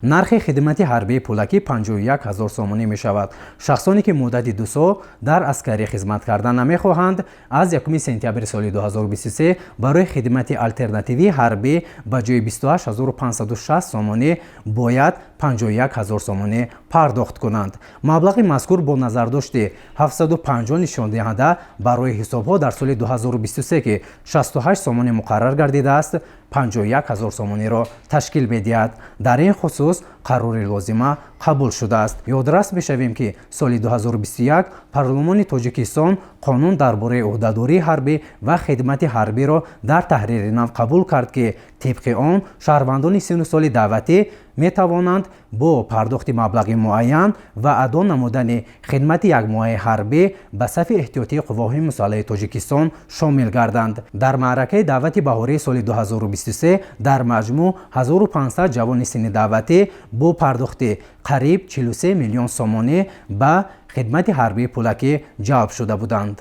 Нархи хидмати ҳарбии пулакӣ 51 ҳазор сомонӣ мешавад. Шахсоне, ки муддати 2 сол дар аскарӣ хизмат кардан намехоҳанд, аз 1 сентябри соли 2023 барои хидмати алтернативии ҳарбӣ ба ҷои 28 560 сомонӣ бояд 51 ҳазор сомонӣ пардохт кунанд. Маблағи мазкур бо назардошти 750 нишондиҳанда барои ҳисобҳо дар соли 2023, ки 68 сомонӣ муқаррар гардидааст, 51 ҳазор сомониро ташкил медиҳад. Дар ин хусус қарори лозима қабул шудааст. Ёдрас мешавем, ки соли 2021 Парлумони Тоҷикистон қонун дар бораи ӯҳдадории ҳарбӣ ва хидмати ҳарбиро дар таҳрири нав қабул кард, ки тибқи он шаҳрвандони синну соли даъватӣ метавонанд бо пардохти маблағи муайян ва адо намудани хидмати якмоҳаи ҳарбӣ ба сафи эҳтиётии Қувваҳои мусаллаҳи Тоҷикистон шомил гарданд. Дар маъракаи даъвати баҳории соли 2023 дар маҷмӯъ 1500 ҷавони синни даъватӣ бо пардохти қариб 43 миллион сомонӣ ба хидмати ҳарбии пулакӣ ҷалб шуда буданд.